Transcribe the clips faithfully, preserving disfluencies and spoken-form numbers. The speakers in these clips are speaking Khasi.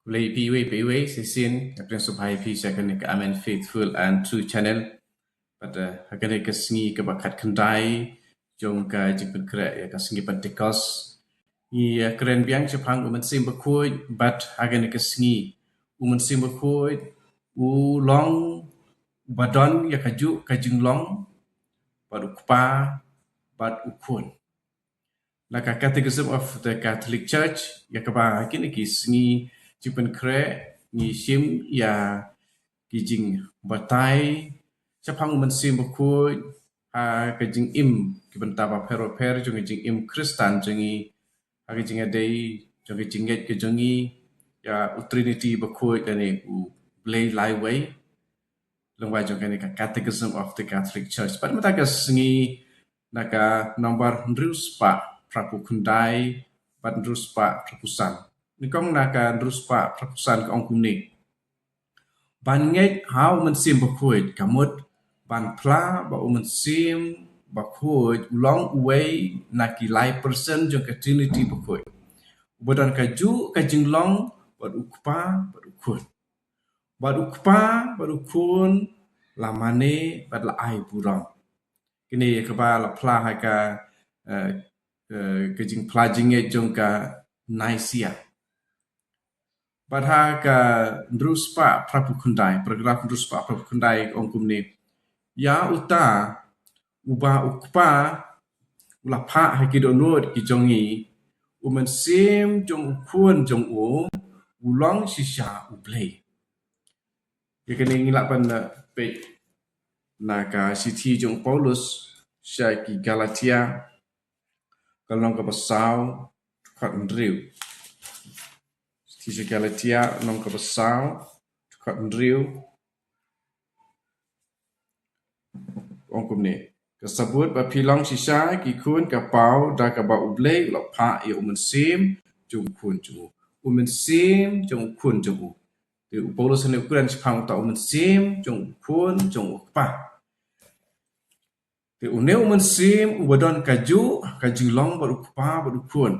Khublei ïa phi iwei pa iwei, shisien nga pdiang sngewbha ïa phi sha kane ka Amen Faithful and True Channel. Bad, eh, ha kane ka sngi kaba khatkhyndai jong ka jingpynkhreh ïa ka sngi Pentekost, ngi, eh, kren biang shaphang U Mynsiem Bakhuid. Bad ha kane ka sngi U Mynsiem Bakhuid u long uba don ïa kajuh ka jinglong bad U Kpa bad U Khun. Na ka Catechism of the Catholic Church, ïa kaba ha kine ki sngi jingpynkhreh ngi shim ïa ki jingbatai shaphang U Mynsiem Bakhuid ha ka jingim, ki bynta bapher bapher jong ka jingim Khristan jong ngi, ha ka jingïadei jong ka jingngeit ka jong ngi ïa U Trinity Bakhuid lane U Blei Laiwei, lyngba jong kane ka Catechism of the Catholic Church. Bad mynta ka sngi na ka nombar hynriew spah phra phew khyndai bad hynriew spah phra phew san. Nyngkong na ka hynriew spah phra phew san ka ong kumne: Ban ngeit ha U Mynsiem Bakhuid ka mut ban phla ba U Mynsiem Bakhuid u long uwei na ki lai person jong ka Trinity Bakhuid, uba don kajuh ka jinglong bad U Kpa bad U Khun. Bad U Kpa bad U Khun la mane bad la ai burom. Kine ïa kaba la phla ha ka, eh, eh, ka jingphla jingngeit jong ka Nicaea. Bad ha ka hynriew spah phra phew khyndai, paragraph hynriew spah phra phew khyndai ong kumne: Ïa uta uba U Kpa u la phah ha ki dohnud ki jong ngi, U Mynsiem jong U Khun jong u u long shisha U Blei. Ïa kane ngi lah ban, eh, peit na ka shithi jong u Paulus sha ki Galatia, ka lynnong kaba saw, dkhot hynriew. Shithi sha ki Galatia, lynnong kaba saw, dkhot hynriew. Ong kumne: Ka sabut ba phi long shisha ki khun ka paw da kaba U Blei u la phah ïa U Mynsiem jong U Khun jong u. U Mynsiem jong U Khun jong u. Te u Paulus hangne u kren shaphang uta U Mynsiem jong U Khun jong U Kpa. Te une U Mynsiem uba don kajuh ka jinglong bad U Kpa bad U Khun,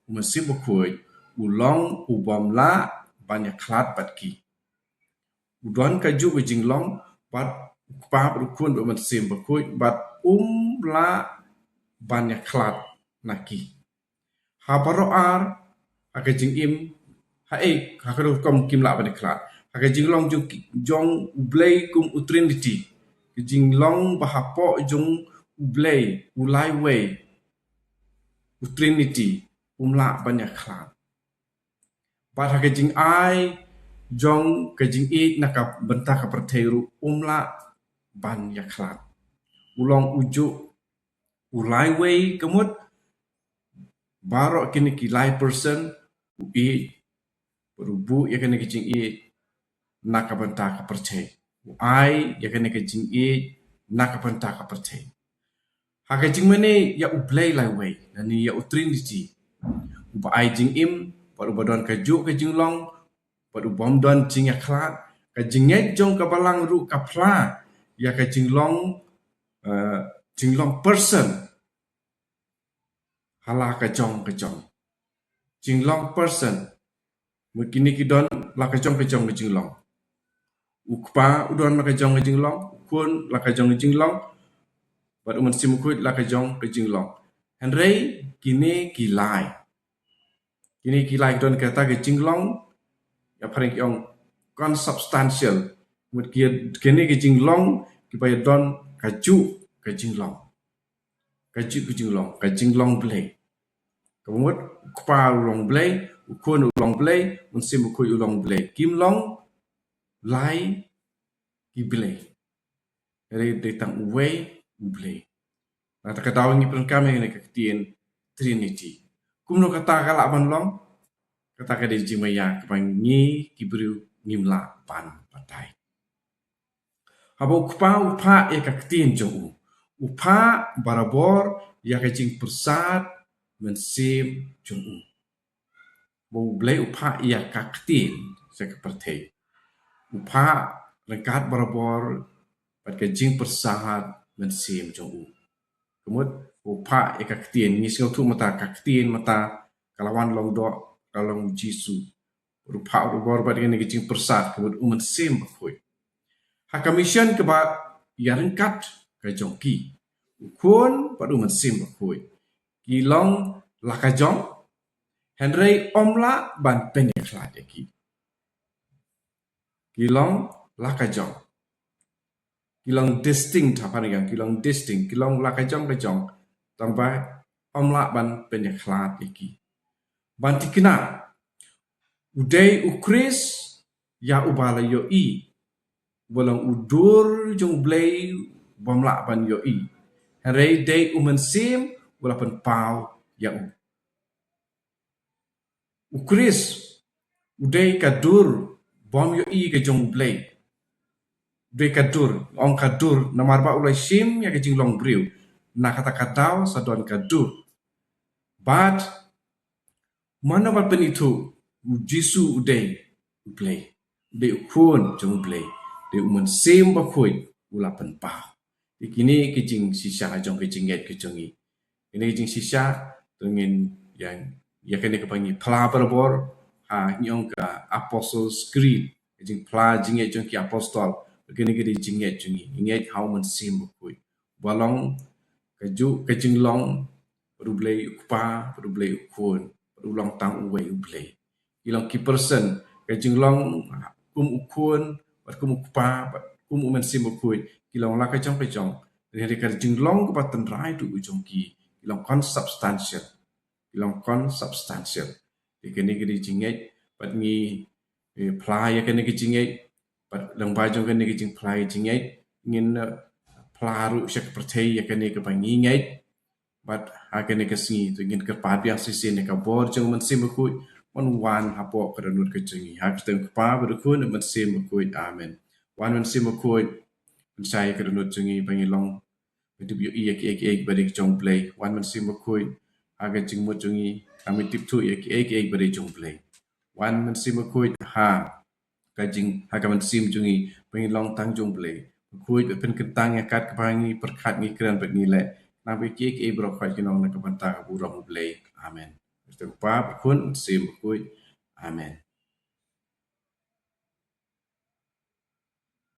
U Mynsiem Bakhuid, u long u bym lah ban ïakhlad bad ki. U don kajuh ka jinglong bad U Kpa bad U Khun bad U Mynsiem Bakhuid, bad um lah ban ïakhlad na ki. Ha baroh ar, ha ka jingim, ha ei, ha ka rukom kim lah ban ïakhlad. Ha ka jinglong jong, jong U Blei kum U Trinity, ka jinglong ba hapoh jong U Blei U Laiwei, U Trinity, um lah ban ïakhlad. Bad ha ka jingai jong ka jingïeit na ka bynta ka pyrthei ruh um lah ban ïakhlad. U long ujuh U Laiwei ka mut baroh kine ki lai person, u ïeit, bad u buh ïa kane ka jingïeit na ka bynta ka pyrthei. U ai ïa kane ka jingïeit na ka bynta ka pyrthei. Ha ka jingmane ïa U Blei Laiwei, lane ïa U Trinity, uba ai jingim, bad uba don kajuh ka jinglong, bad u bym don jingïakhlad, ka jingngeit jong ka balang ruh ka phla ïa ka jinglong, eh, jinglong person ha la ka jong ka jong. Jinglong person. Mut kine ki don la ka jong ka jong ka jinglong. U Kpa u don la ka jong ka jinglong, U Khun la ka jong ka jinglong, bad U Mynsiem Bakhuid la ka jong ka jinglong. Hynrei kine ki lai, kine ki lai ki don kata ka jinglong, ïa phareng ki ong consubstantial. Mut ki, kine ki jinglong kiba ïadon kajuh ka jinglong. Kajuh ka jinglong, ka jinglong Blei. Ka mut, U Kpa u long Blei, U Khun u long Blei, U Mynsiem Bakhuid u long Blei. Kim long lai ki Blei. Hynrei dei tang uwei U Blei. Na kata ka daw ngi pyndonkam ïa kane ka ktien Trinity. Kumno kata ka lah ban long? Kata ka dei jingmaïa kaba ngi ki briew ngim lah ban batai. Haba U Kpa u phah ïa ka ktien jong u, u phah barabor ïa ka jingpyrsad mynsiem jong u. Ba U Blei u phah ïa ka ktien sha ka pyrthei, u phah ryngkat barabor bad ka jingpyrsad mynsiem jong u. Ka mut, u phah ïa ka ktien, ngi sngewthuh mynta ka ktien mynta ka la wan long doh, ka long Jisu. ruh phah ruh bor bad kane ka jingpyrsad ka mut u Mynsiem Bakhuid. Ha ka mission kaba ïaryngkat ka jong ki, u Khun bad u Mynsiem Bakhuid ki long la ka jong, hynrei ym lah ban pynïakhlad ïa ki. Ki long la ka jong. Ki long distinct, ha phareng ki long distinct, ki long la ka jong ka jong. Tangba ym lah ban pynïakhlad ïa ki. Ban thikna, u dei u Khrist ïa uba la ïohi, uba long u dur jong u Blei bym lah ban ïohi. Hynrei dei u Mynsiem u la pynpaw ïa u. U Khrist u dei ka dur bym ïohi ka jong u Blei. U dei ka dur, ong ka dur namar ba u la shim ïa ka jinglong briew. Na kata ka daw sa don ka dur. Bad mano ba pynithuh, u Jisu u dei u Blei. U dei u Khun jong u Blei. U dei u Mynsiem Bakhuid u la pynpaw. Te kine ki jingshisha jong ki jingngeit ki jong ngi. Kine ki jingshisha to ngin ïa, ïa kane kaba ngi phla barabor, ha ngi ong ka Apostles' Creed, ka jingphla jingngeit jong ki apostol. Kine ki dei jingngeit jong ngi, ngi ngeit ha u Mynsiem Bakhuid. Ba long ka ju, ka jinglong bad u Blei u Kpa, bad u Blei u Khun, bad u long tang uwei u Blei. Ki long ki person, ka jinglong kum u Khun, bad kum u Kpa, bad kum u Mynsiem Bakhuid, ki long la ka jong ka jong. Hynrei ka jinglong kaba tynrai tu u jong ki, ki long consubstantial. Ki long consubstantial. Te kane ka dei jingngeit, bad ngi, eh, phla ïa kane ka jingngeit, bad lyngba jong kane ka jingphla ïa jingngeit, ngin, eh, phla ruh sha ka pyrthei ïa kane kaba ngi ngeit. Bad ha kane ka sngi to ngin kyrpad biang shisien ïa ka bor jong u Mynsiem Bakhuid ban wan hapoh ka dohnud ka jong ngi. Ha ka kyrteng u Kpa bad u Khun bad u Mynsiem Bakhuid. Amen. Wan Mynsiem Bakhuid, pynshai ïa ka dohnud jong ngi ba ngin long, ba ngin ïohi ïa kiei kiei ba dei jong u Blei. Wan Mynsiem Bakhuid, ha ka jingmut jong ngi, ngam tip thuh ïa kiei kiei ba dei jong u Blei. Wan Mynsiem Bakhuid, ha ka jing, ha ka mynsiem jong ngi, ba ngin long tang jong u Blei. Bakhuid, ba pynkyntang ïa kat kaba ngi pyrkhat, ngi kren bad ngi leh. Nang ba kiei kiei baroh khoit kin long na ka bynta ka burom u Blei. Amen. Kyrteng u Kpa, u Khun, Mynsiem Bakhuid. Amen.